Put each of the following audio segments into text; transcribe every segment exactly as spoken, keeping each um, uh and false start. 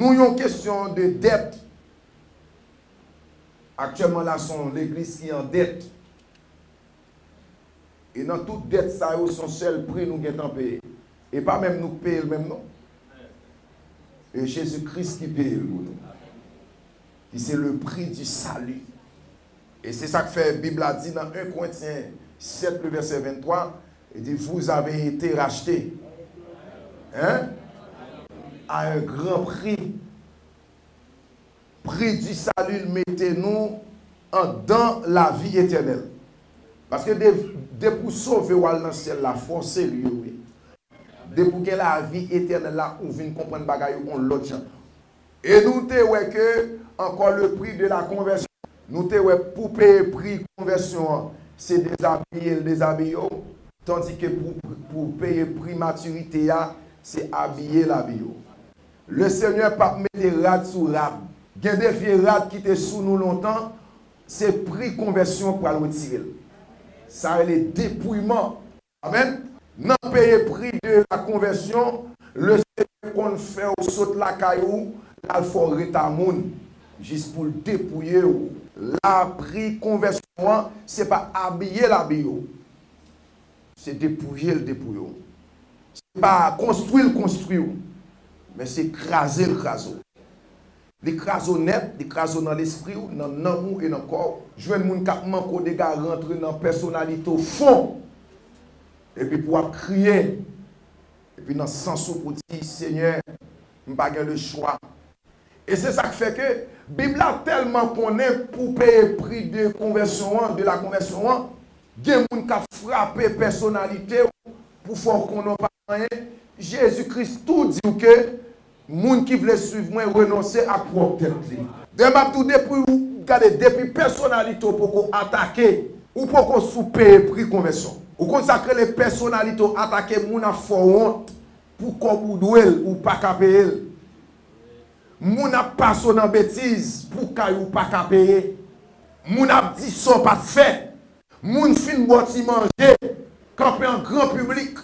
Nou yon kesyon de dèt. Aktyèlman la, se yon legliz ki an dèt. E nan tout dèt sa yo, se yon sèl pri nou gentan peye. E pa menm nou k peye l menm non. E Jezi Kris ki peye l pou nou. Ki se le prix du salut. E se sa k fè Bib la di nan en Korentyen sèt, le vèsè venntwa, li di, vous avez été rachetés. Hein? À un grand prix. Pri di sali l mete nou andan lavi etènèl. Paske de, depi w sove w al nan syèl la, fò w serye wi. Depi w gen lavi etènèl la, ou vin konprann bagay yo yon lòt jan. E nou te wè ke, encore le prix de la conversion, nou te wè pou peye pri konvèsyon an, se dezabiye l dezabiye w, tandike pou, pou peye pri matirite a, se abiye l abiye w. Lesenyè p ap mete rad sou rad. Gen de vye rad ki te sou nou lontan, se pri konvèsyon pral retire l. Sa rele depouyman. Amèn. Nan peye pri de la konvèsyon, Lesenyè konn fè w sot lakay ou, l al fè w ret a moun, jis pou l depouye w. La pri konvèsyon an, se pa abiye l abiye w. Se depouye l depouye w. Se pa konstwi l konstwi w. Men se kraze l kraze w. Li kraze w nèt, li kraze w nan lespri w, nan nanm ou e nan kò w. Jwenn moun k ap manke w dega rantre nan pèsonalite w fon. Epi pou w ap kriye. Epi nan sans ou pou di, Senyè, m pa gen lechwa. E se sa k fè ke Bib la tèlman konnen pou peye pri de konvèsyon an, de la konvèsyon an, gen moun k ap frape pèsonalite w pou fè w konnen w pa anyen. Jezi Kris tou di w ke moun ki vle swiv mwen renonse ak pwòp tèt li. Dayè m ap di w depi w gade, depi pèsonalite w poko atake, ou poko sou peye pri konvèsyon. Ou konn sa k rele pèsonalite w atake, moun ap fè w wont pou kòb ou dwe l, ou pa ka peye l. Moun ap pase w nan betiz pou kay ou pa ka peye. Moun ap di sa w pa t fè. Moun fin ba w ti manje, kanpe an gran piblik,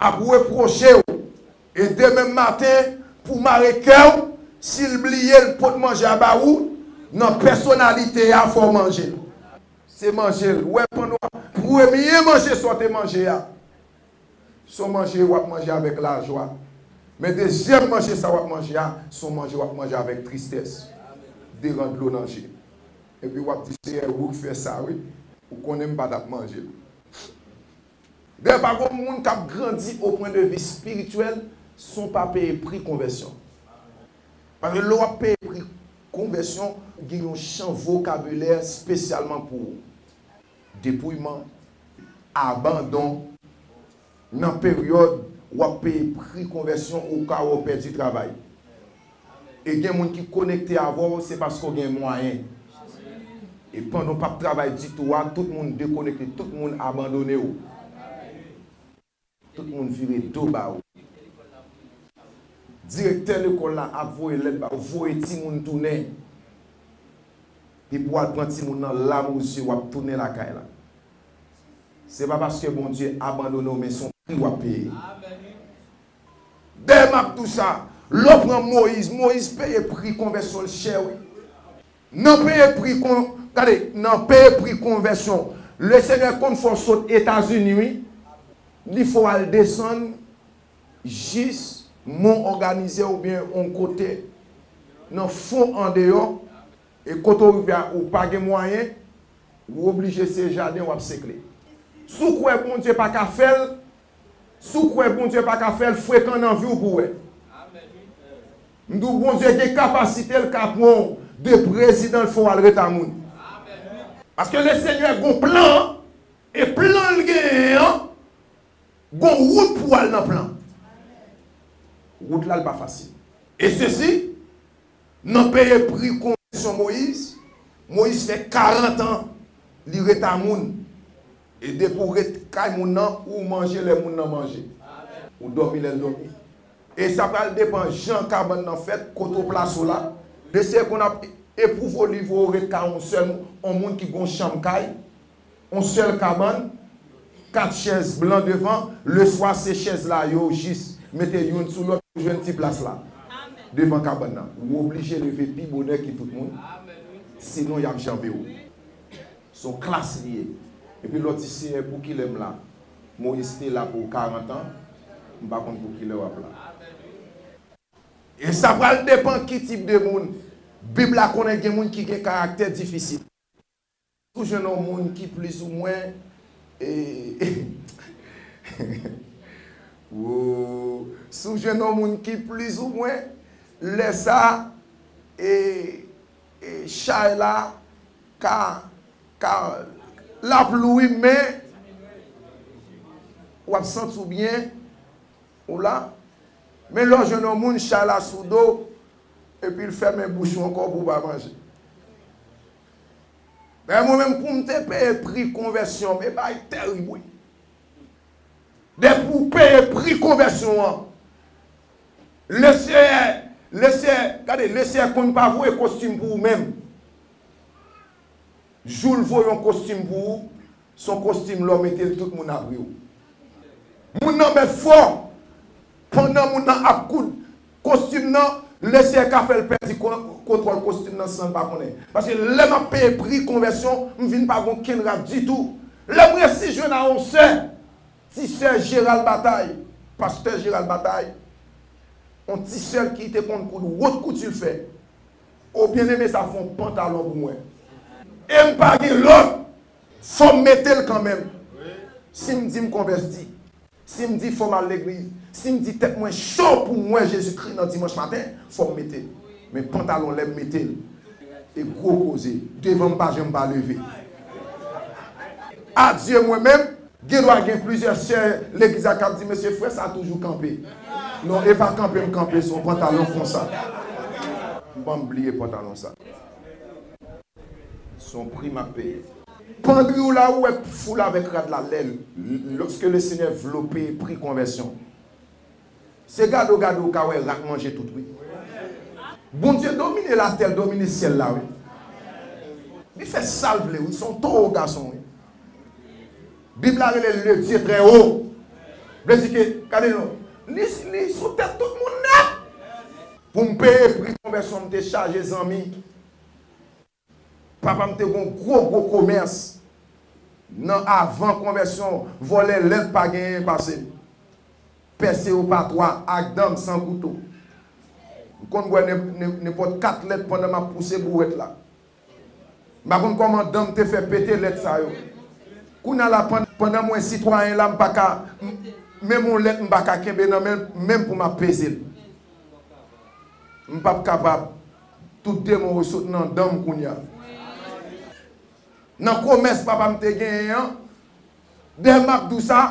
ap repwoche w. E demen maten, pou mare kè w, si l bliye l pot manje a ba ou, nan pèsonalite a fò w manje l. Se manje l. Ou wè pandan w ap, premye manje sa w te manje a, se yon manje w ap manje avèk lajwa. Men dezyèm manje sa w ap manje a, se yon manje w ap manje avèk tristès, devan dlo nan je. Epi w ap di, Seyè, ou k fè sa wi. Ou konnen m pa t ap manje l. Dayè, pa gen moun k ap grandi au point de vue spirituel san w pa peye pri konvèsyon. Paske lè w ap peye pri konvèsyon, gen yon chan vokabilè espesyalman pou ou. Depouyman, abandon, nan peryòd w ap peye pri konvèsyon, ou ka wè w pèdi travay. E gen moun ki konekte avè w, se paske w gen mwayen. E pandan w p ap travay ditou a, tout moun dekonekte, tout moun abandone w. Tout moun vire do ba w. Direktè lekòl la ap voye lèt ba w, voye timoun tounen. Epi w al pran timoun nan lam o zye, w ap tounen lakay la. Se pa paske Bondye abandone w, men se yon pri w ap peye. Dayè m ap di w sa, lè w pran Moyiz, Moyiz peye pri konvèsyon l chè wi. Nan peye pri kon, gade, nan peye pri konvèsyon, Lesenyè konn fè w sot Etazini wi. Li fè w al desann jis Mont Organisé oubyen yon kote nan fon andeyò. E kote w rive a, ou pa gen mwayen, ou oblije se jaden w ap sekle. Si w kwè Bondye pa ka fè l, si w kwè Bondye pa ka fè l, frekan nan vi w pou w wè. M di w, Bondye gen kapasite l ka pran w de prezidan l fè w al ret a moun. Paske Lesenyè gon plan, e plan l genyen an, gon wout pou w al nan plan. Wout la l pa fasil. E sesi, nan peye pri konvèsyon Moyiz, Moyiz fè karant an li ret a moun. E depi w ret kay moun nan, ou manje lè moun nan manje. Ou dòmi lè l dòmi. E sa pral depann jan kabann nan fèt, kote w plase w la. Lesenyè konn ap epwouve w li voye w ret kay yon sèl, yon moun ki gon chanm kay. Yon sèl kabann, kat chèz blan devan, leswa se chèz la yo jis mete youn sou lòt pou jwenn ti plas la. devan kabann nan. Ou oblije leve pi bonè ke tout moun, sinon y ap janbe w. Se yon klas li ye. Epi lè w di, Seyè, pou kilè m la? Moyiz te la pou karant an, m pa konn pou kilè w ap la. E sa pral depann ki tip de moun. Bib la konnen gen moun ki gen karaktè difisil. Si w jwenn yon moun ki plizoumwen, e, wo, si w jwenn yon moun ki plizoumwen, lè sa, e, e chay la ka, ka, l ap lou wi, men w ap santi w byen, ou la. Men lè w jwenn yon moun, chay la sou do, epi l fèmen bouch ou ankò pou w pa manje. Men mwen menm, pou m te peye pri konvèsyon, men bagay tèrib wi. Depi w peye pri konvèsyon an, Leseyè, Leseyè, gade, Leseyè konn pa voye kostim pou ou menm. Jou l voye yon kostim pou ou, se yon kostim lè w mete l, tout moun ap ri w. Moun nan mèt fò. Pandan moun nan ap koud kostim nan, Leseyè ka fè l pèdi kon-, kontwòl kostim nan san l pa konnen. Paske lè m ap peye pri konvèsyon, m vin pa gen okenn rad ditou. Lè m resi jwenn a yon sè, ti sè Jeral Batay, pastè Jeral Batay, yon ti sè l ki te konn koud wot kouti l fè. O byeneme, sa fè yon pantalon pou mwen. E m pa gen lòt, fò m mete l kanmenm. Si m di m konvèti, si m di fò m al legliz, si m di tèt mwen cho pou m wè Jezikri nan dimanch maten, fò m mete l. Men pantalon, lè m mete l, e gwo koze, devan m pa janm pa leve. Adye mwen menm, gen dwa gen plizyè sè legliz la k ap di, "Mesye, frè sa toujou kanpe." Non, e pa kanpe m kanpe, se yon pantalon konsa. M pa bliye pantalon sa. Se yon pri m ap peye. Pandri w la, ou wè foul avèk rad la, lè l, lòske Lesenyè vle w peye pri konvèsyon. Se gade w gade w ka wè rat manje tout wi. Bondye domine latè, l domine syèl la wi. Li fè sa l vle wi, se yon towo gason wi. Bib la rele l le Dieu très haut. Vle di ke, gade non, li, li sou tèt tout moun nèt. Pou m peye pri konvèsyon, m te chaje zanmi. Papa m te gon gwo, gwo komès. Nan avan konvèsyon, vòlè lèt pa genyen pase m. Pèse yo pa twa, ak dan m san kouto. M konn bwè nen-, nen-, nenpòt kat lèt pandan m ap pouse bouwèt la. M pa konn kòman dan m te fè pete lèt sa yo. Kounye a la, pann-, pandan mwen sitwayen la, m pa ka, m-, menm yon lèt m pa ka kenbe nan men m, menm pou m ap peze l. M p ap kapab. Tout demon yo sot nan dan m kounye a. Nan komès papa m te genyen an, dèyè m ap di w sa,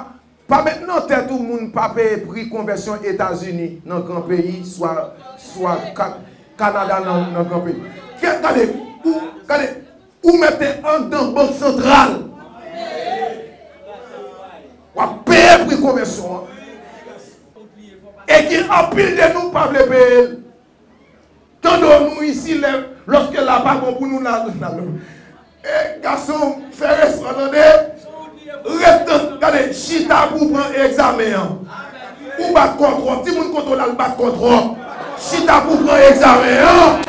pa met nan tèt ou moun pa peye pri konvèsyon Etazini nan gran peyi, swa, swa Ka-, Kanada nan, nan gran peyi. Kè, gade, ou, gade, ou mete anndan bank santral. W ap peye pri konvèsyon an. E gen anpil de nou pa vle peye l. Tande w nou isi lè, lòske la pa bon pou nou, n al, n al. E gason, fè respè tande. Ret tann, gade, chita pou w pran egzamen an. Ou bat kò twòp. Di moun kote w la, l bat kò twòp. Chita pou w pran egzamen an.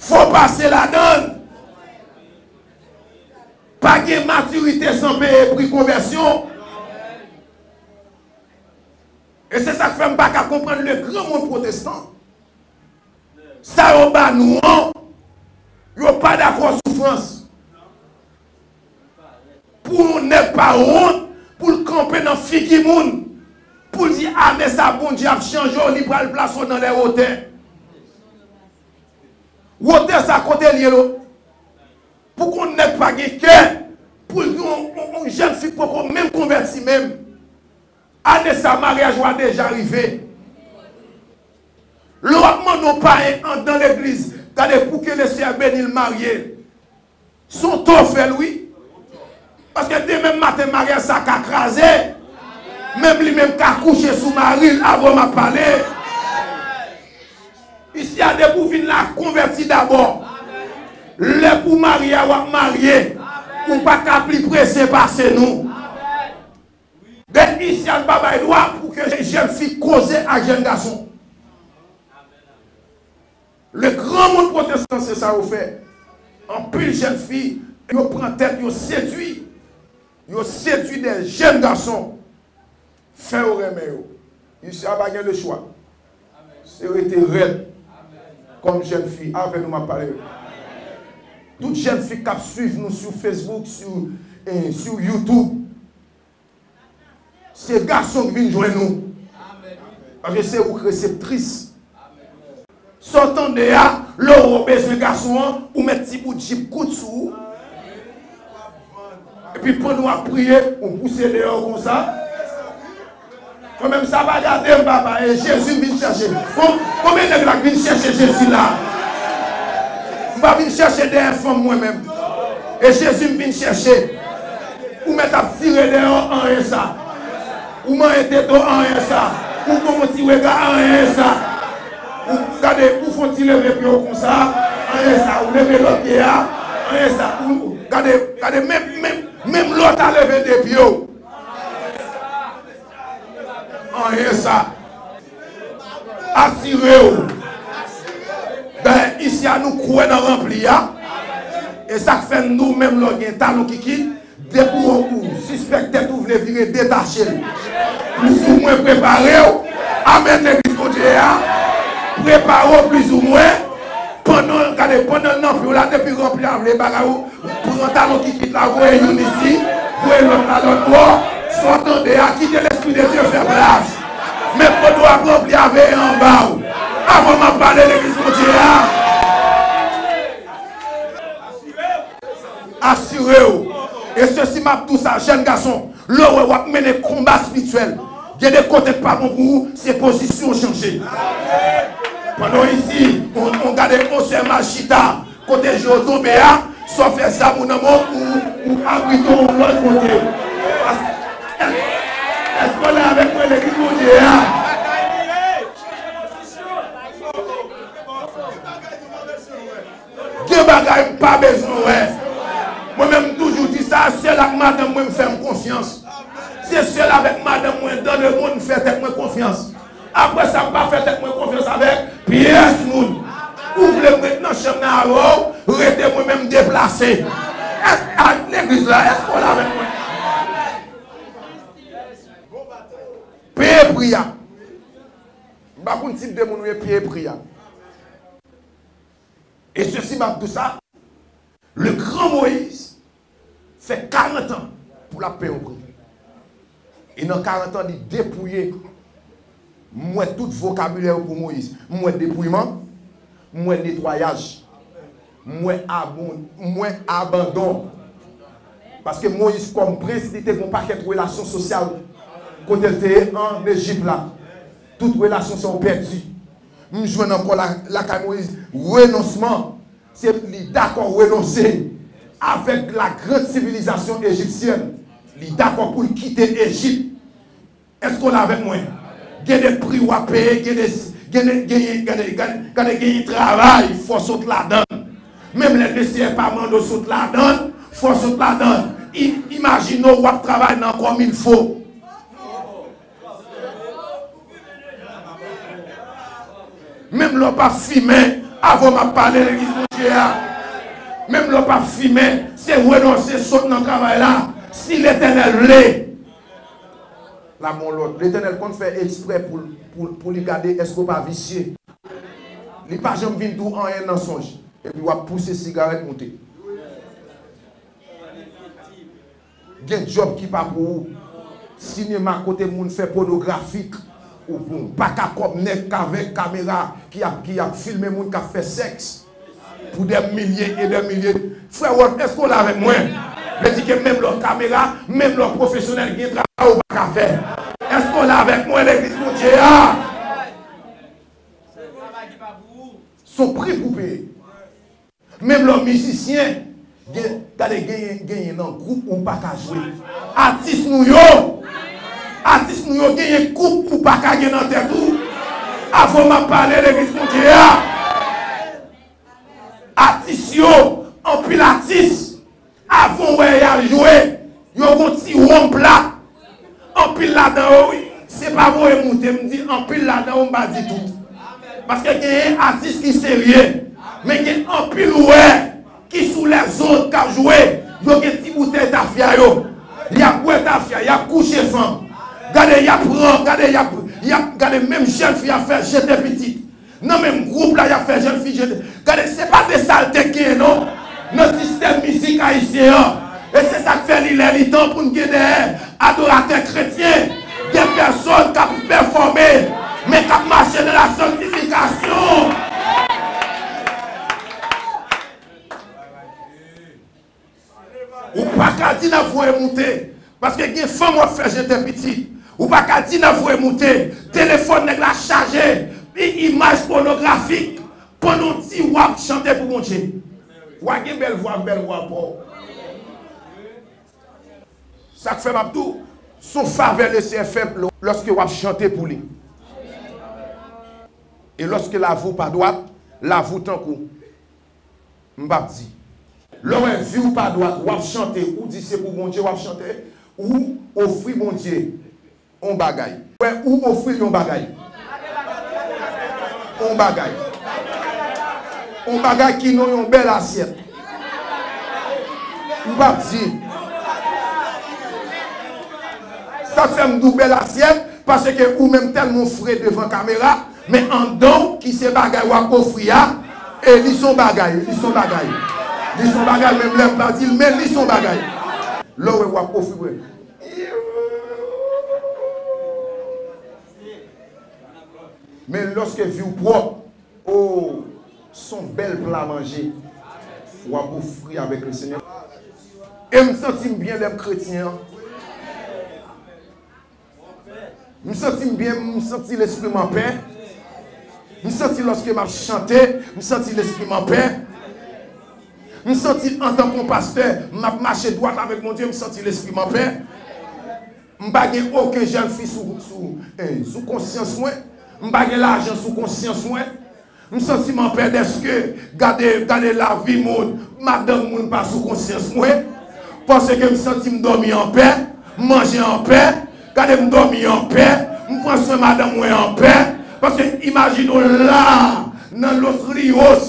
Fò pase ladan l. Pa gen matirite san peye pri konvèsyon. E se sa k fè m pa ka konprann le gran mond pwotestan. Sa yo ba nou an, yo pa dakò soufrans. Pou yon nèg pa wont, pou l kanpe nan figi moun, pou l di, ane sa Bondye ap chanje w, li pral plase w nan lè wotè. Wotè sa kote l ye lo? Pou yon nèg pa gen kè, pou l di yon, yon, yon jèn fi k poko menm konvèti menm. Ane sa, maryaj ou a deja rive. Lè w ap mande yon payen anndan legliz, gade pou ke Lesenyè beni l marye. Se yon tò w fè l wi. Paske demen maten, maryaj sa ka kraze. Menm li menm ka kouche sou mari l avan m ap pale. Isi a, depi w vin la, konvèti dabò. Lè pou marye a, w ap marye. Ou pa ka pli prese pase nou. Dènye isi a, n pa bay dwa pou ke jèn fi koze ak jèn gason. Le gran mond pwotestan, se sa yo fè. Anpil jèn fi, yo pran tèt, yo sedui. Yo sedui de jèn gason. Fè yo renmen yo. Isi a pa gen lechwa. Se rete rèd. Kòm jèn fi, avè nou m ap pale. Tout jèn fi k ap swiv nou sou Facebook, sou, eh, sou YouTube, se gason k vin jwenn ou. Paske se ou k reseptris. Sa w tande a, lè w bezwen gason an, ou met ti bout jip kout sou ou. Epi pandan w ap priye, ou pouse deyò konsa. Mwen menm sa pa gade m, papa, e Jezi m vin chèche. Kon-, konbyen nèg la k vin chèche Jezi la? M pa vin chèche dèyè fanm mwen menm. E Jezi m vin chèche. Ou mèt ap tire deyò, anyen sa. Ou manyen tete w, anyen sa. Ou gon yon ti rega, anyen sa. Ou gade, ou fè yon ti leve pye w konsa, anyen sa. Ou leve lòt pye a, anyen sa. Ou gade, gade, menm, menm, menm lè w ta leve de pye w, anyen sa. Asire w. Dayè, isi a nou kwè nan ranpli a. E sa k fè nou menm lè w gen talon kikit, depi w, ou sispèk tèt ou vle vire, detache l. Plizoumwen prepare w. Amèn, legliz Bondye a. Prepare w plizoumwen. Pandan, gade, pandan l nan pye w la, depi ranpli a vle bagay ou, pran talon kikit la, voye youn isi, voye lòt la lòt bò. Sa w tande a, kite Lespri de Dye fè plas. Men pandan w ap ranpli a, veye anba w. Avan m ap pale legliz Bondye a, asire w. E sesi m ap di w sa, jèn gason, lè w wè w ap mennen konba espirityèl, gen de kote k pa bon pou ou, se pozisyon w chanje. Pandan w isi, on, on gade on sè mal chita, kote je w tonbe a, sa w fè zam ou nan men w, ou, ou abrite w yon lòt kote. Pas-, èske w la avèk mwen, legliz Bondye a? Gen bagay m pa bezwen wè. Mwen menm, m toujou di sa, sèl ak madanm mwen m fè m konfyans. Se sèl avèk madanm mwen dans le monde m fè tèt mwen konfyans. Apre sa, m pa fè tèt mwen konfyans avèk pyès moun. Ou vle m ret nan chanm nan avè w, rete, mwen menm deplase. Èske, a legliz la, èske w la avèk mwen? Peye pri a. M pa konn tip de moun ou ye, peye pri a. E sesi m ap di w sa, le gran Moyiz fè karant an pou l ap peye yon pri. E nan karant an, li depouye. M wè tout vokabilè yo pou Moyiz. M wè depouyeman, m wè netwayaj, m wè abon-, m wè abandon. Paske Moyiz kòm prens, li te gen yon pakèt relasyon sosyal kote l te ye ann Ejip la. Tout relasyon sa yo pèdi. M jwenn ankò la, lakay Moyiz, renonsman. Se li dakò renonse avèk la grande civilisation égyptienne. Li dakò pou l kite Ejip. Èske w la avèk mwen? Gen de pri w ap peye, gen de, gen de, genyen, gade, gade, gade, genyen travay, fò sot ladan l. Menm lè Lesenyè pa mande w sot ladan l, fò sot ladan l. I-, imajine w, w ap travay nan kòm il faut. Menm lè w p ap fimen, avan m ap pale legliz Bondye a. Menm lè w p ap fimen, se renonse, sot nan travay la. Si Letènèl vle, la bon lòt. Letènèl konn fè eksprè pou, pou, pou li gade èske w pa visye. Li pa janm vin di w anyen nan sonj. Epi w ap pouse sigarèt moute. Gen djòb ki pa pou ou. Sinema kote moun fè pònografik, ou bon, pa ka kòb nèg k avèk kamera ki ap, ki ap filme moun k ap fè sèks pou dè milye e dè milye. Frè Wolf, èske w la avèk mwen? Vle di ke menm lè w kamera, menm lè w pwofesyonèl, gen travay ou pa ka fè. Èske w la avèk mwen, legliz Bondye a? Se yon pri pou peye. Menm lè w mizisyen, gen, gade, genyen, genyen nan gwoup ou pa ka jwe. Atis nou yo, atis nou yo genyen koup ou pa ka gen nan tèt ou. Avan m ap pale legliz Bondye a, atis yo, anpil atis, avan w wè y al jwe, yo gon ti wonm plat. Anpil ladan yo, wi, se pa voye moute, m di anpil ladan yo, m pa di tout. Paske genyen atis ki serye, men gen anpil ou wè ki sou lèzòd k ap jwe. Yo gen ti boutèy tafya yo. Y ap bwè tafya, y ap kouche fanm. Gade, y ap pran, gade, y ap, y ap, gade, menm jèn fi ap fè jete pitit. Nan menm gwoup la, y ap fè jèn fi jete. Gade, se pa de sa l te gen, non. Nan sistèm mizik ayisyen an. E se sa k fè li lè li tan pou n gen dèyè adoratè kretyen, de pèsòn k ap pèfòme, men k ap mache nan la sanktifikasyon. Ou pa ka di n ap voye moute, paske gen fanm w ap fè jete pitit. Ou pa ka di n ap voye moute, telefòn nèg la chaje, i- imaj pònografik, pandan w di w ap chante pou Bondye. W a gen bèl vwa, bèl vwa pa w. Sa k fè m ap di w, s on favè Lesenyè fè lòske w ap chante pou li. E lòske lavi w pa dwat, lavi w tankou, m p ap di. Lè w wè vi w pa dwat, w ap chante, ou di se pou Bondye w ap chante, ou ofri Bondye yon bagay. Wè, ou ofri l yon bagay. Yon bagay. Yon bagay ki nan yon bèl asyèt. M p ap di. Sa k fè m di w bèl asyèt, paske ou menm tèlman w fre devan kamera, men anndan w ki se bagay w ap ofri a, e li s on bagay, li s on bagay. Li s on bagay, menm lè m pa di l, men li s on bagay. Lè w wè w ap ofri, men lòske vi w pwòp, o, s on bèl pla manje w ap ofri avèk Lesenyè. E m santi m byen lè m kretyen an. M santi m byen, m santi lespri m anpè. M santi lòske m ap chante, m santi lespri m anpè. M santi antanke yon pastè, m ap mache dwat avèk Bondye, m santi lespri m anpè. M pa gen okenn jèn fi sou, sou, eh, sou konsyans mwen. M pa gen lajan sou konsyans mwen. M santi m anpè dèske gade, gade lavi moun, madanm moun pa sou konsyans mwen. Paske m santi m dòmi anpè, m manje anpè, gade m dòmi anpè, m pran swen madanm mwen anpè. Paske imajine w la, nan Los Rios,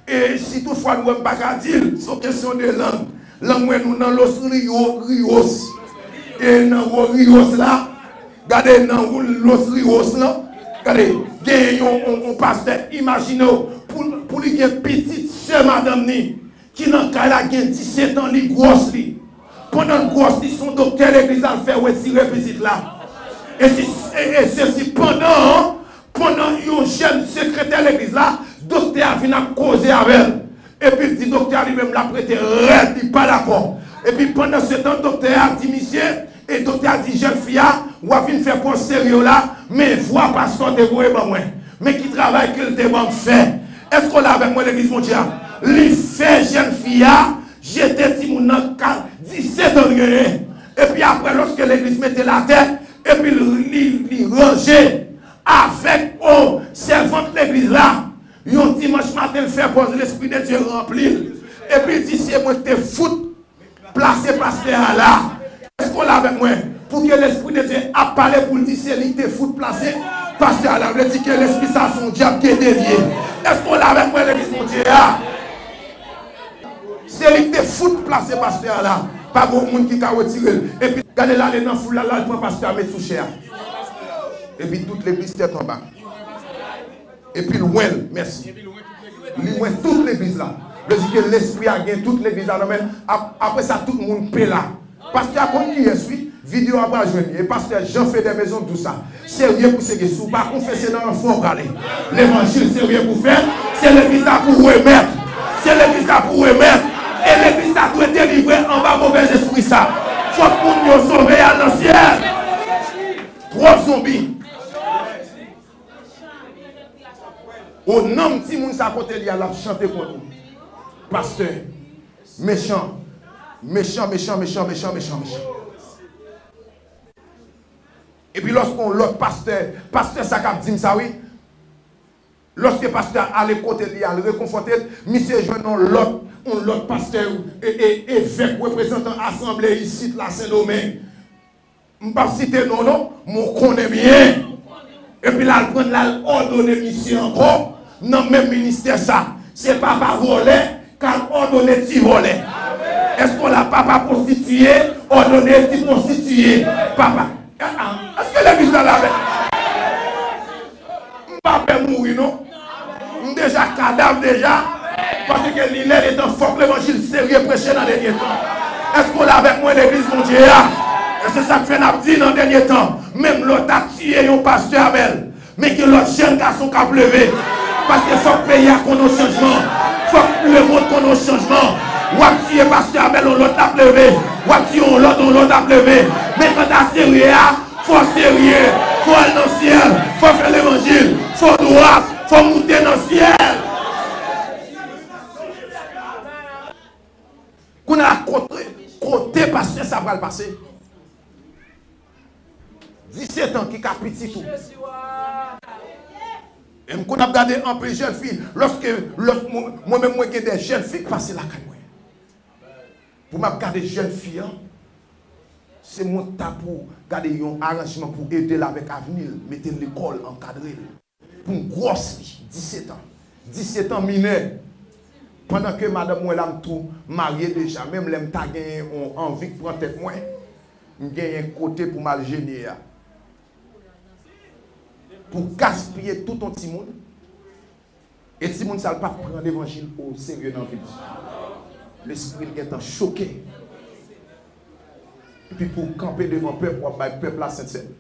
e si toutfwa nou wè m pa ka di l, se yon kesyon de lang. Lang mwen nou nan Los Rio, Rios. E nan Wo Rios la, gade nan Los Rios lan, gade, gen yon, yon, yon pastè, imajine w, pou, pou li gen pitit sè madanm ni, ki nan kay la gen disèt an, li gwòs li. Pandan l gwòs li, se yon doktè legliz la l fè retire pitit la. E si, e, e se si pandan, pandan yon jèn sekretè legliz la, doktè a vin ap koze avè l. Epi l di doktè a li menm l ap rete rèd, li pa dakò. Epi pandan se tan, doktè a di misye, e doktè a di jèn fi a, w ap vin fè pòz serye w la, men vwa pastè w te voye ban mwen. Men ki travay ke l te ban m fè. Èske w la avèk mwen, legliz Bondye a? Li fè jèn fi a jete timoun nan ka disèt an l genyen. Epi apre, lòske legliz mete l atè, epi li, li, li ranje avèk, o, sèvant legliz la. Yon dimanch maten, l fè pòz, Lespri de Dye ranpli l. Epi l di, se mwen ki te fout plase pastè a la. Èske w la avèk mwen? Pou ke Lespri de Dye ap pale pou l di se li ki te fout plase pastè a la, vle di ke lespri sa se yon dyab ki ede l ye. Èske w la avèk mwen, legliz Bondye a? Se li ki te fout plase pastè a la. Pa gen moun ki ka retire l. Epi gade l ale nan foul la, l al pran pastè a met sou chè a. Epi tout legliz tèt anba. Epi l wen l, mèsi. Li wen tout legliz la. Vle di ke lespri a gen tout legliz la nan men l. Ap-, apre sa, tout moun pe la. Pastè a konn kiyès, wi. Videyo a pral jwenn li. E pastè Jean Fede Maison Douce a. Serye pou serye. Si w pa konfese nan lanfè, w prale. Levanjil serye pou fèt. Se legliz la pou remèt. Se legliz la pou remèt. E legliz la dwe delivre anba movèzespri sa. Fòk moun yo sove al nan syèl. Twòp zonbi. O, nanm timoun sa kote li a, l ap chante kont ou. Pastè. Mechan. Mechan, mechan, mechan, mechan, mechan, mechan. Epi lòske yon lòt pastè, pastè sa k ap di m sa wi. Lòske pastè a ale kote li a, l rekonfòte l, misye jwenn yon lòt, yon lòt pastè, e, e, evèk, reprezantan asanble isit la, Sendomeng. M p ap site non, non, men w konnen byen. Epi l al pran l, l al òdone misye ankò nan menm ministè sa. Se papa vòlè k al òdone ti vòlè. Èske w la, papa pwostitiye òdone ti pwostitiye? Papa, ah, ah, èske legliz la la avè m? M pa pè mouri non. M deja kadav deja. Paske li lè letan fòk levanjil serye preche nan dènye tan. Èske w la avèk mwen, legliz Bondye a? E se sa k fè n ap di nan dènye tan, menm lè w ta tiye yon pastè Abèl, men gen lòt jèn gason k ap leve. Paske fòk peyi a konn yon chanjman. Fòk lemonn konn yon chanjman. W ap tiye pastè Abèl, yon lòt ap leve. W ap tiye yon lòt, yon lòt ap leve. Men kanta serye a, fò serye, fò al nan syèl, fò fè levanjil, fò dwat, fò moute nan syèl. Kounye a, kote, kote pastè sa pral pase? Disèt an ki ka pitit ou. E m konn ap gade anpil jèn fi, lòske, lòs-, mwen, mwen menm mwen gen de jèn fi k pase lakay mwen. Pou m ap gade jèn fi an, se mwen ta pou gade yon aranjman pou ede l avèk avni l, mete l lekòl, ankadre l. Pou m gwòs li, disèt an. Disèt an minè. Pandan ke madanm mwen la, m tou marye deja. Menm lè m ta genyen yon anvi k pran tèt mwen, m genyen kote pou m al jene a. Pou gaspiye tout yon timoun. E timoun sa l p ap pran levanjil o serye nan vi l. Lespri l gentan choke. Epi pou w kanpe devan pèp, w ap bay pèp la sentsèn.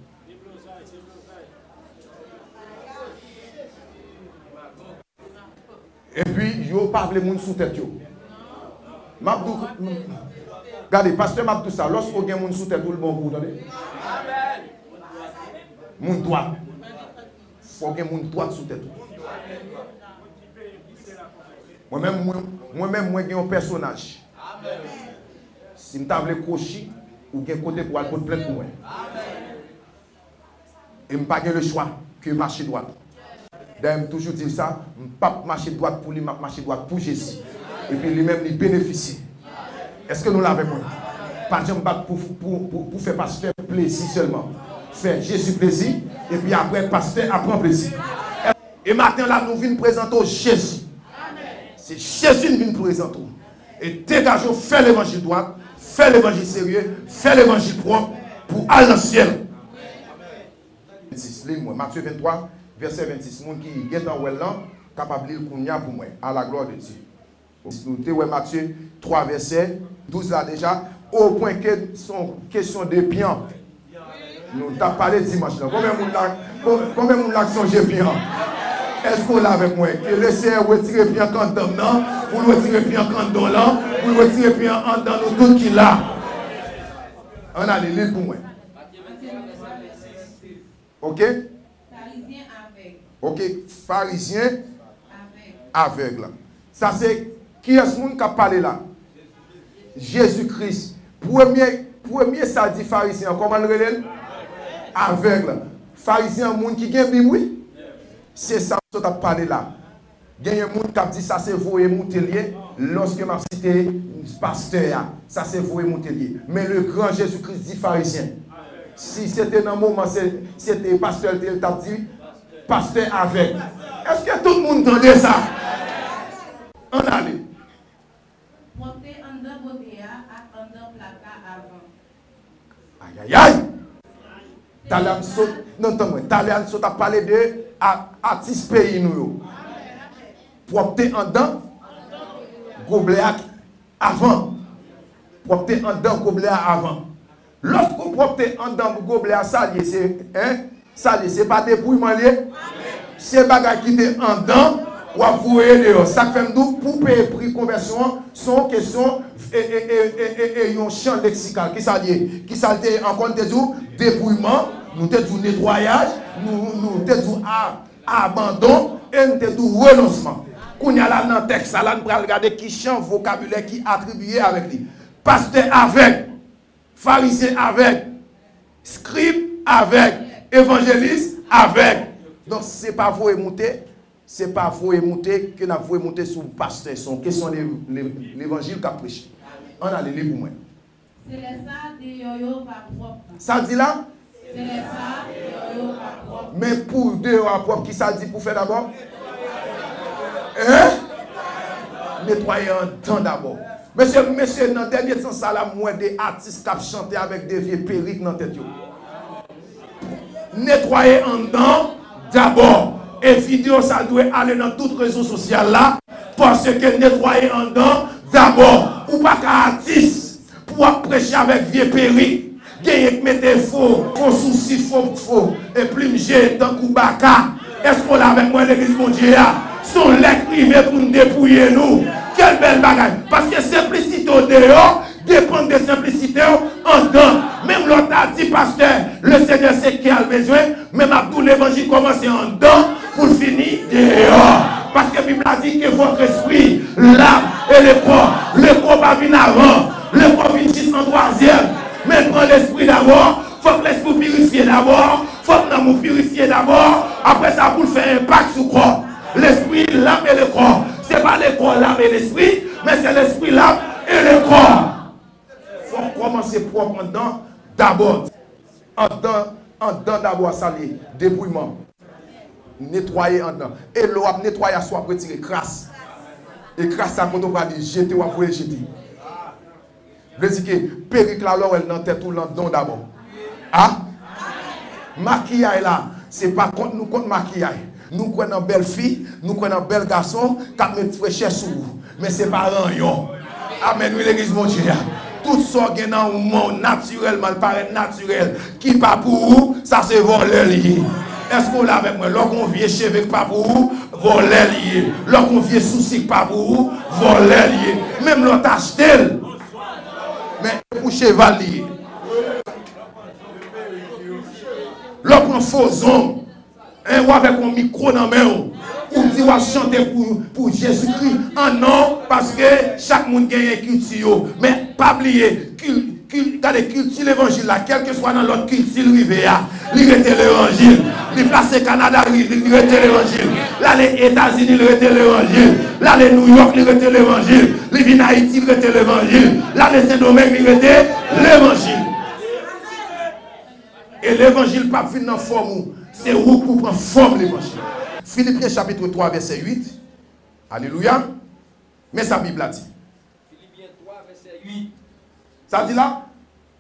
Epi yo pa vle moun sou tèt yo. M ap di w, gade, pastè, m ap di w sa, lòske w gen moun sou tèt ou, l bon pou ou, tande. Moun dwat. Fò gen moun dwat sou tèt ou. Mwen menm, mwen, mwen menm, mwen gen yon pèsonaj. Si m ta vle kwochi, ou gen kote pou al pot plent pou mwen. E m pa gen lechwa ke mache dwat. Dayè, m toujou di l sa, m p ap mache dwat pou li, m ap mache dwat pou Jezi. Epi li menm, li benefisye. Èske nou la avèk mwen? Pa janm bat pou, pou, pou, pou fè pastè plezi sèlman. Fè Jezi plezi, epi apre, pastè a pran plezi. E maten la, nou vin prezante w Jezi. Se Jezi n vin prezante w. E degaje w, fè levanjil dwat, fè levanjil serye, fè levanjil pwòp pou al nan syèl. Vennsis, li l mwen. Matye venntwa, vèsè vennsis. Moun ki gentan wè l lan, kapab li l kounye a pou mwen. À la gloire de Dieu. Nou te wè Matye twa vèsè douz la deja, o pwen ke se yon kesyon de pyan. Nou t ap pale dimanch lan. Konbyen moun la, kon-, konbyen moun la k sonje pyan? Èske w la avèk mwen? Ke Leseyè retire pyan k anndan m nan, pou l retire pyan k anndan w lan, pou l retire pyan anndan nou tout ki la. Ann ale, li l pou mwen. Ok? Farizyen avèg. Ok, Farizyen avèg. Avèg la. Sa se kiyès moun k ap pale la? Jezi Kris. Premye, premye sa l di Farizyen an, kòman l rele l? Avèg la. Farizyen an, moun ki gen Bib, wi. Se sa m sot ap pale la. Genyen moun k ap di sa se voye moute l ye, lòske m ap site pastè a, sa se voye moute l ye. Men le gran Jezi Kris di Farizyen. Si se te nan moman se, se te pastè l te ye, l t ap di, pastè avèg. Èske tout moun tande sa? Ann ale. Pwòpte anndan gote a ak anndan plat la avan. Ayayay! Talè a m sot, non, tann mwen, talè a m sot ap pale de a-, atis peyi nou yo. Pwòpte anndan goblè a avan. Pwòpte anndan goblè a avan. Lòske w pwòpte anndan goblè a, sa l ye, se, en, sa l ye, se pa depouyman l ye? Se bagay ki te anndan, w ap voye deyò. Sa k fè m di w, pou peye pri konvèsyon an, se yon kesyon, e, e, yon chan leksikal. Kisa l ye? Kisa l te ye ankò? N te di w depouyman, nou te di w netwayaj, nou, nou te di w a-, abandon, e n te di w renonsman. Kounye a la, nan tèks sa la, n pral gade ki chan vokabilè ki atribiye avèk li. Pastè avèg, Farizyen avèg, skrib avèg, evanjelis avèg. Donk, se pa voye moute, se pa voye moute ke n ap voye moute sou pastè. Se yon kesyon de, de, levanjil k ap preche. Ann ale, li pou mwen. Se lè sa a deyò yo va pwòp. Sa l di la? Se Men pou deyò a pwòp, ki sa l di pou fè dabò? Hein? Netwaye anndan dabò. Mesye, mesye, nan dènye tan sa la, m wè de atis k ap chante avèk de vye perik nan tèt yo. Netwaye anndan dabò. E videyo sa dwe ale nan tout rezo sosyal la, paske netwaye anndan dabò. Ou pa ka atis pou w ap preche avèk vye perik. Genyen k mete fo, fo sousi, fo, fo, e plim je tankou baka. Èske w la avèk mwen, legliz Bondye a? Se yon lè k rive pou n depouye nou. Kèl bèl bagay! Paske senplisite w deyò depann de senplisite w anndan. Menm lè w ta di, pastè, le Senyè se kè a l bezwen, men m ap di w, levanjil kòmanse anndan pou l fini deyò. Paske Bib la di que votre esprit, l'âme et le corps. Le kò pa vin avan. Le kò vin jis an twazyèm. Men pran lespri dabò. Fòk lespri w pirifye dabò. Fòk nanm ou pirifye dabò. Apre sa, pou l fè enpak sou kò. Lespri, lam e le kò. Se pa le kò, lam e lespri, men se lespri, lam e le kò. Fòk kòmanse pwòp anndan dabò. Anndan, anndan dabò a sa l ye. Depouyman. Netwaye anndan. E lè w ap netwaye a, si w ap retire kras. E kras sa, kote w pral jete, w ap voye jete. Vle di ke perik la, lè w wè l nan tèt ou, l anndan w dabò. A? Makiyay la, se pa kont nou kont makiyay. Nou kwè nan bèl fi, nou kwè nan bèl gason k ap met frechè sou ou. Men se pa ranyon. Amèn, wi, legliz Bondye a. Tout sa w gen nan men w natirèlman, l parèt natirèl, ki pa pou ou, sa se vòlè l ye. Èske w la avèk mwen? Lè w gen yon vye cheve k pa pou ou, vòlè l ye. Lè w gen yon vye sousi k pa pou ou, vòlè l ye. Menm lè w t achte l, men e pou cheval li ye. Lè w pran fo zong, en, ou avèk yon mikwo nan men w, ou di w ap chante pou, pou Jezikri. An non, paske chak moun genyen kilti yo. Men pa bliye, kil-, kil-, gade, kilti levanjil la, kèlkeswa nan lòt kilti l rive a, li rete levanjil. Li plase Kanada, li, li rete levanjil. L ale Etazini, li rete levanjil. L ale Nouyòk, li rete levanjil. Li vin Ayiti, li rete levanjil. L ale Sendomeng, li rete levanjil. E levanjil p ap vin nan fòm ou. Se ou k pou pran fòm levanjil. Filipyen chapit twa, vèsè uit. Alelouya. Men sa Bib la di. Filipyen twa, vèsè uit. Sa di la?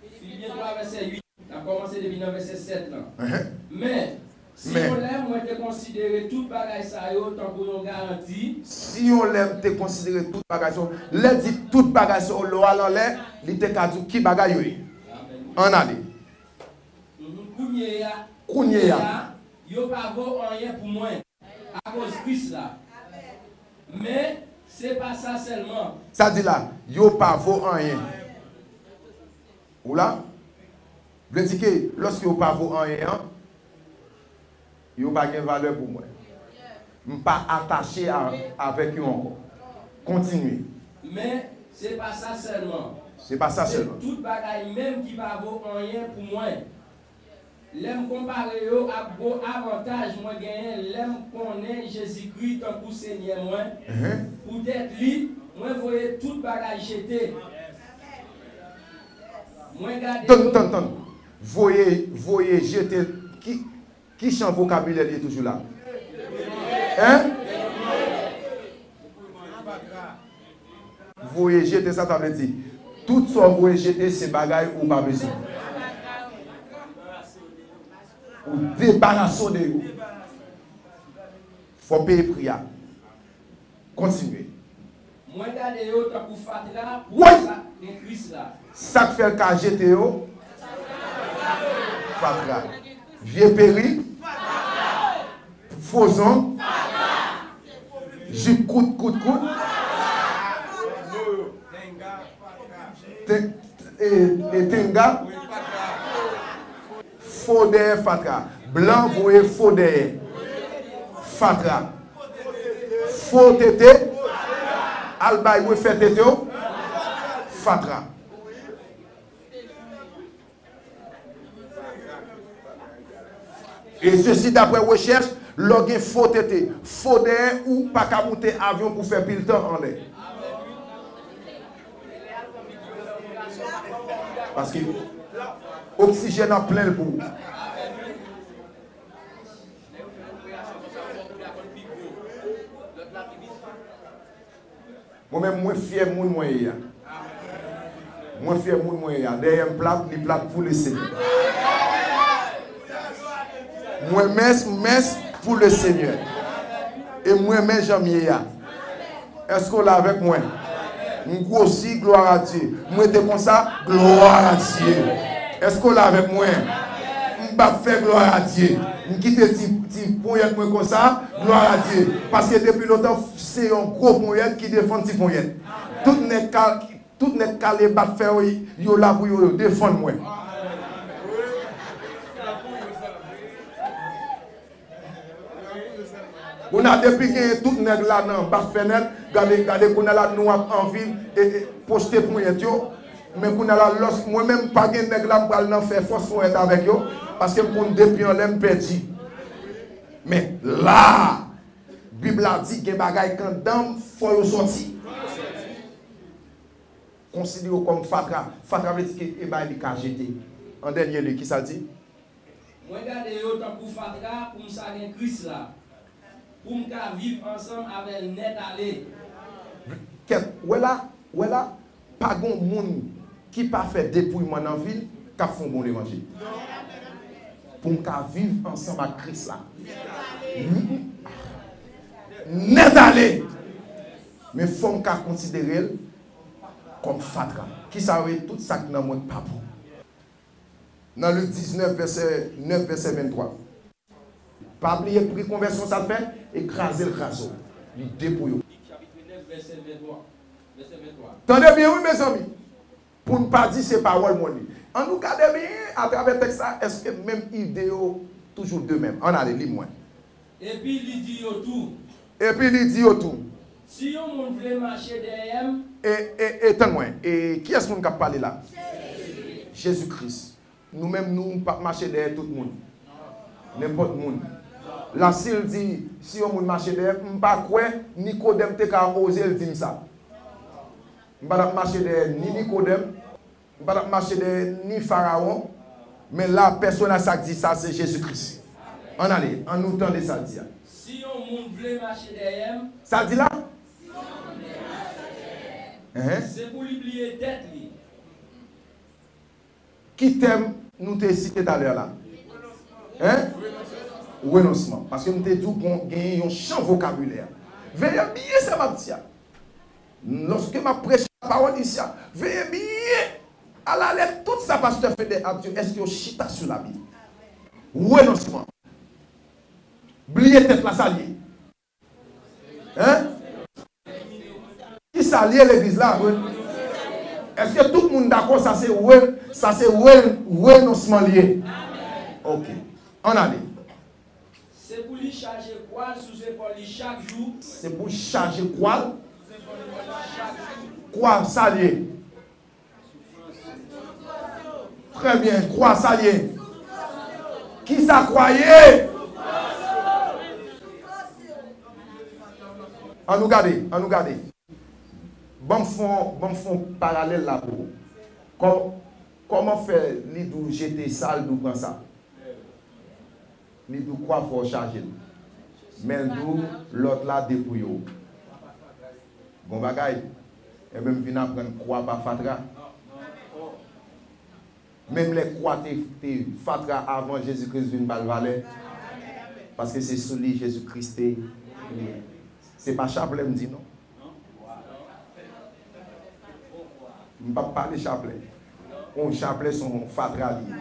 Filipyen twa, vèsè uit. N ap kòmanse depi nan vèsè sèt lan. Enhen. Men, si Men. yon lè mwen te konsidere tout bagay sa yo tankou yon garanti. Si yon lè m te konsidere tout bagay sa yo, lè di tout bagay sa yo, lè w al anlè, li te ka di w ki bagay yo ye. Amèn. Ann ale. Mhm. Kounye a, Kounye a. kounye a, yo pa vo anyen pou mwen. Akoz Kris la. Men, se pa sa sèlman. Sa di la, yo pa vo anyen. Ou la? Vle di ke lòske yo pa vo anyen an, yo pa gen valè pou mwen. M pa atache a, avèk yo ankò. Kontinye. Men, se pa sa sèlman. Se pa sa Se sèlman. tout bagay menm ki pa vo anyen pou mwen. Lè m konpare yo ak gwo avantaj mwen genyen lè m konnen Jezikri tankou Senyè mwen, Enhen. poutèt li, mwen voye tout bagay jete. Mwen gade Tann, yo tann, tann. Voye, voye jete. Ki, ki jan vokabilè li ye toujou la? Hein? Voye jete, sa sa vle di? Tout sa w voye jete, se bagay ou pa bezwen. Ou debarase w de yo. Fò w peye pri a. Kontinye. Mwen gade yo tankou fatra pou Woy! sa gen Kris la. Sa k fè l ka jete yo? Fatra. Vye perik. Fo zong. Jip kout, kout, kout. Te-, e, e tenga. Fo dèyè fatra. Blan voye fo dèyè. Fatra. Fo tete. Al bay refè tete w. Fatra. E sesi daprè rechèch, lè w gen fo tete, fo dèyè, ou pa ka moute avyon pou fè pil tan anlè. Paske oksijèn ap plen l pou ou. Mwen menm, mwen fyè moun mwen ye a. Mwen fyè moun mwen ye a. Dèyè m plat, li plat pou Lesenyè. Mwen mens, m mens pou Lesenyè. E mwen renmen jan m ye a. Èske w la avèk mwen? M gwosi, glwa a Dye. M rete konsa, glwa a Dye. Èske w la avèk mwen? M p ap fè, glwa a Dye. M kite ti, ti ponyèt mwen konsa, glwa a Dye. Paske depi lontan, se yon gwo ponyèt ki defann ti ponyèt. Tout nèg ka, tout nèg kale bat fè yo, yo la pou yo, yo defann mwen. Kounye a, depi genyen tout nèg la nan bat fè nèg, gade, gade kounye a la, nou ap anvi e, e, pwote ponyèt yo. Men kounye a la, lòs, mwen menm, pa gen nèg la, m pral nan fè fòs ponyèt avèk yo, paske m konn depi anlè m pèdi. Men la, Bib la di gen bagay k anndan m, fò yo sòti. Konsidere w kòm fatra. Fatra vle di ke e bay li ka jete. An dènye lye, kisa l di? Mwen gade yo tankou fatra pou m sa gen Kris la, pou m ka viv ansanm avè l nèt ale. Kèt, wè la, wè la, pa gon moun ki pa fè depouyman nan vi l k ap fè yon bon levanjil. Pou m ka viv ansanm ak Kris la. Nèt ale. Men fò m ka konsidere l kòm fatra. Kisa yo ye? Tout sa k nan mwen k pa bon. Nan Lik diznèf, vèsè nèf, vèsè venntwa. Pa bliye pri konvèsyon sa l fè, e kraze l kraze w. Li depouye w. Lik chapit nèf, vèsè venntwa. Vèsè venntwa. Tande byen, wi, mezanmi. Pou n pa di se pawòl mwen li. Ann nou gade byen atravè tèks la, èske menm ide yo toujou de menm? Ann ale, li mwen. Epi li di yo tou. Epi li di yo tou. Si yon moun vle mache dèyè m. E, e, e, tann mwen. E kiyès moun k ap pale la? Jezi. Jezi Kris. Nou menm, nou p ap mache dèyè tout moun. Nenpòt moun. La, si l di, si yon moun mache dèyè m, m pa kwè Nikodèm te ka oze l di m sa. M pa t ap mache dèyè ni Nikodèm, m pa t ap mache dèyè ni Farawon, men la, pèsonaj sa k di sa, se Jezi Kris. Ann ale, ann nou tande sa l di a. Si yon moun vle mache dèyè m. Sa l di la? Enhen. Se pou li bliye tèt li. Ki tèm nou te site talè a la? Hein? Renonsman. Paske m te di w gen, genyen yon chan vokabilè. Veye byen sa m ap di a. Lòske m ap preche lapawòl isi a, veye byen alalèt tout sa pastè Fede ap di yo, èske yo chita sou Labib? Renonsman. Bliye tèt la, sa l ye. Hein? Kisa l ye legliz la? Èske tout moun dakò sa se re-, sa se re-, renonsman l ye? Ok. Ann ale. Se pou li chaje kwa l sou zepòl li chak jou. Se pou l chaje kwa l. Kwa sa l ye? Trè byen, kwa sa l ye? Kisa kwa ye? Ann nou gade, ann nou gade. Ban m fè yon, ban m fè yon paralèl la pou ou. Kò-, kòman fè li di w jete sa, l di w pran sa? Li di w kwa fò w chaje l. Men l di w lòt la depouye w. Bon bagay. Enben, m vin aprann kwa pa fatra. Menm lè kwa te, te fatra avan Jezi Kris vin ba l valè. Paske se sou li Jezi Kris te. Se pa chaplè m di non. M p ap pale chaplè. Yon chaplè se yon fatra li ye.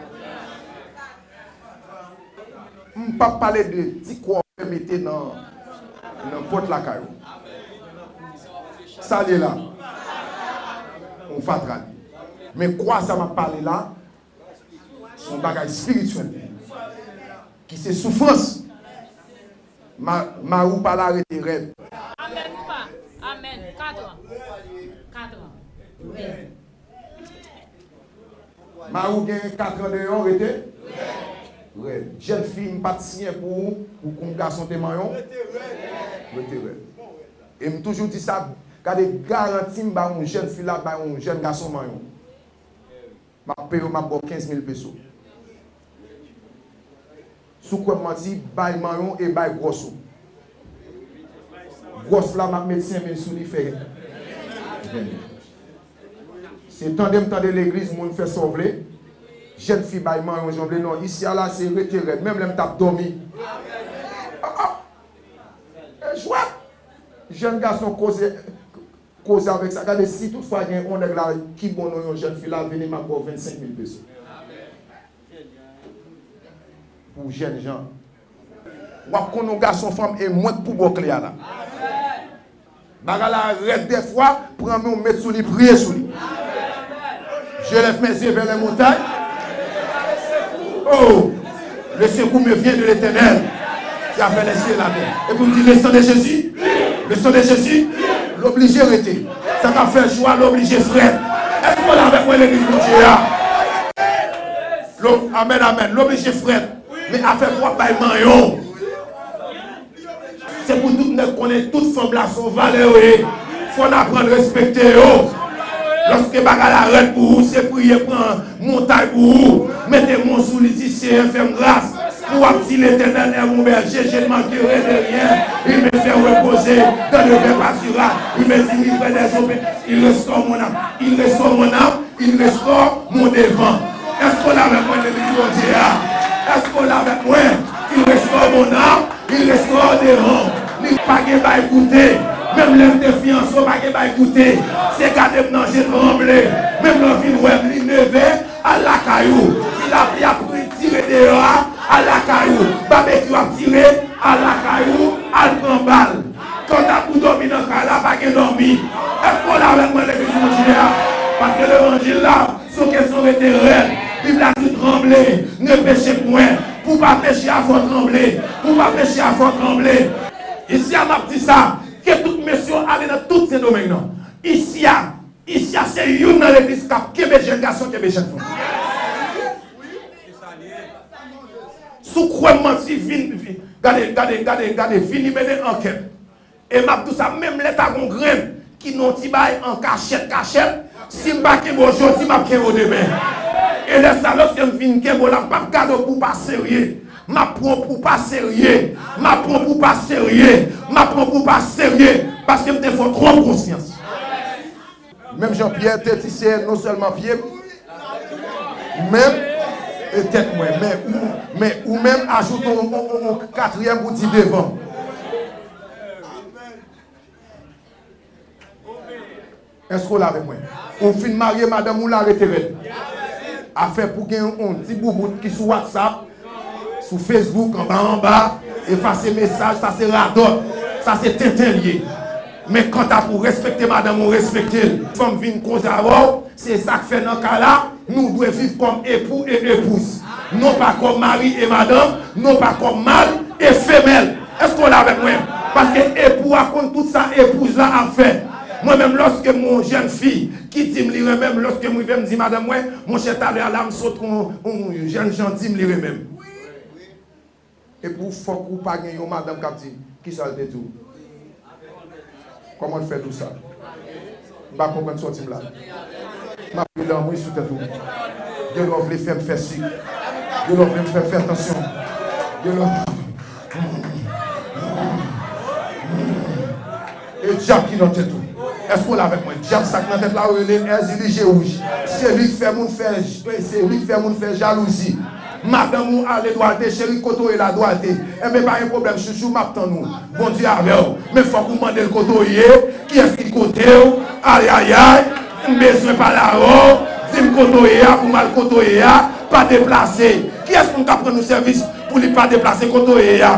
M p ap pale de ti kwa w fè mete nan, nan pòt lakay ou. Sa l ye la? Yon fatra li ye. Men kwa sa m ap pale la, se yon bagay espirityèl. Ki se soufrans. Ma-, mari w pa la, rete rèd. Amèn ou pa? Amèn. Katran. Katran. Mari w gen katran deyò, rete rèd. Jèn fi, m pa t siyen pou ou, ou kon gason te manyen w. Rete rèd. E m toujou di sa, gade garanti m ba yon jèn fi la, ba yon jèn gason manyen w. M ap peye w, m ap ba w kenz mil peso. Si w kwè m manti, bay manyen w e bay gwòs ou. Gwòs la, m ap met senk mil sou li, fè ven mil. Se tande m tande legliz, moun fè sa w vle. Jèn fi bay manyon jan w vle. Non, isi a la, se rete rèd. Menm lè m t ap dòmi. Ah, ah. E jwèt. Jèn gason koze, koze avèk sa. Gade, si toutfwa gen yon nèg la ki bon non yon jèn fi la, vini, m ap ba w vennsenk mil peso. Pou jèn jan. W ap konn yon gason fanm e mwen k pou ba w kle a la. Bagay la rèd dèfwa, pran men w met sou li, priye sou li. Je lève mes yeux vers les montagnes. Oh, le secours me vient de l'Éternel, qui a fait les cieux et la terre. Epi m di, le sang de Jésus, le sang de Jésus, l oblije rete. Sa k ap fè jou a, l oblije frèt. Èske w la avèk mwen, legliz Bondye a? Lo-, amèn, amèn. L oblije frèt. Men afè pou w ap bay manyon. Se pou tout nèg konnen tout fanm la se yon valè yo ye. Fò n aprann respekte yo. Lòske bagay la rèd pou ou, se priye pran montay pou ou. Mete men w sou li, di, Seyè, fè m gras. Pou w ap di, L'Éternel est mon berger, je ne manquerai de rien. Il me fait reposer dans de verts pâturages. Il me dirige près des eaux paisibles. Il restaure mon âme. Il restaure mon âme. Il restaure mon devant. Èske w la avèk mwen, legliz Bondye a? Èske w la avèk mwen? Il restaure mon âme, il restaure devant. Li pa gen bay goute. Menm lè m te fiyanse, w pa gen bay goute. Se gade m nan je tranble. Menm lè w vin wè m, li neve, al lakay ou. Si lapli ap tire deyò a, al lakay ou. Babekyou ap tire, al lakay ou, al pran bal. Kanta pou dòmi nan kay la, pa gen dòmi. Èske w la avèk mwen, legliz Bondye a? Paske levanjil la, se yon kesyon rete rèd. Bib la di, tranble, ne péchez point. Pou w pa peche a, fò w tranble. Pou w pa peche a, fò w tranble. Isi a, m ap di sa, ke tout mesye yo ale nan tout Sendomeng nan. Isi a, isi a, se youn nan legliz k ap kenbe jèn gason, kenbe jèn fanm. Si w kwè m manti, vin, vin, gade, gade, gade, gade, vini mennen ankèt. E m ap di w sa, menm lè ta gon grenn ki nan yon ti bagay an kachèt, kachèt, si m pa kenbe w jodi, m ap kenbe w demen. E lè sa, lòske m vin kenbe w la, m p ap gade w pou w pa serye. M ap pran w pou w pa serye. M ap pran w pou w pa serye. M ap pran w pou w pa serye. Paske m te fè w twòp konfyans. Menm jan Pyè te di, Seyè, non sèlman pye m, men m e tèt mwen. Men ou, men ou menm ajoute yon, yon, yon, yon katriyèm pou di devan. Èske w la avèk mwen? Ou fin marye, madanm ou la rete rèd. Afè pou gen yon, yon ti boubout ki sou WhatsApp, sou Facebook, anba anba, efase mesaj, sa se radòt, sa se tenten l ye. Men kanta pou respekte madanm ou, respekte l. Fanm vin koze avè w, se sa k fè nan ka la, nou dwe viv kòm epou e epouz. Non pa kòm mari e madanm, non pa kòm mal e femèl. Èske w la avèk mwen? Paske epou a konn tout sa epouz la ap fè. Mwen menm, lòske m wè yon jèn fi ki di m li renmen m, lòske m rive m di madanm mwen, monchè, talè a la m sot yon, yon jèn jan di m li renmen m. Epi w fòk ou pa gen yon madanm k ap di, kisa l te di w? Kòman l fè di w sa? M pa konprann sa w di m la. M ap gen lanmou sou tèt ou. Gen lè w vle fè m fè sik. Gen lè w vle m fè, fè tansyon. Gen lè w E dyab ki nan tèt ou. Èske w la avèk mwen? Dyab sa k nan tèt la, yo rele Èzili je wouj. Se li k fè moun fè, se li k fè moun fè jalouzi. Madanm ou ale dwalte, cheri, kote w ye la dwalte. Enben, pa gen pwoblèm, chouchou, m ap tann ou. Bondye avè w. Men fòk ou mande l kote w ye, kiyès ki kote w. Ayayay, m bezwen pale avè w. Di m kote w ye a, pou m al kote w ye a, pa deplase. Kiyès moun k ap rann ou sèvis pou li pa deplase kote w ye a?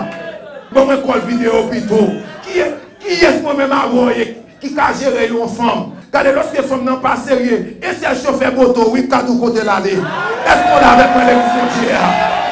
Ban mwen kòl videyo pito. Kiyès, kiyès mwen menm avè w ye ki ka jere yon fanm? Gade, lòske fanm nan pa serye, e sèl chofè moto, wi, k ka di w kote l ale. Èske w la avèk mwen, legliz Bondye a?